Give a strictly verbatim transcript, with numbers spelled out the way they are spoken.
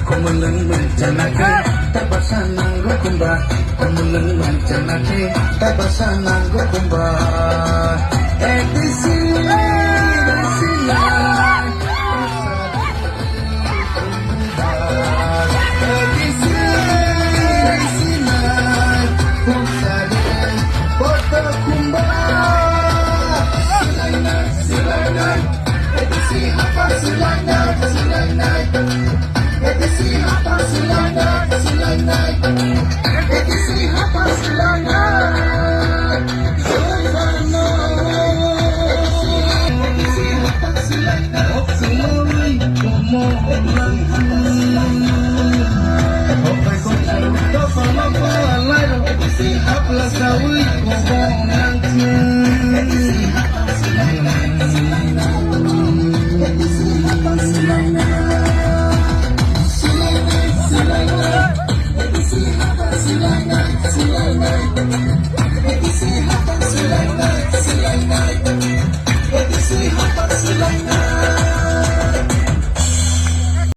Kumulung manchana ke tabasa nango kumba. Kumulung manchana ke tabasa nango kumba. A B C, A B C.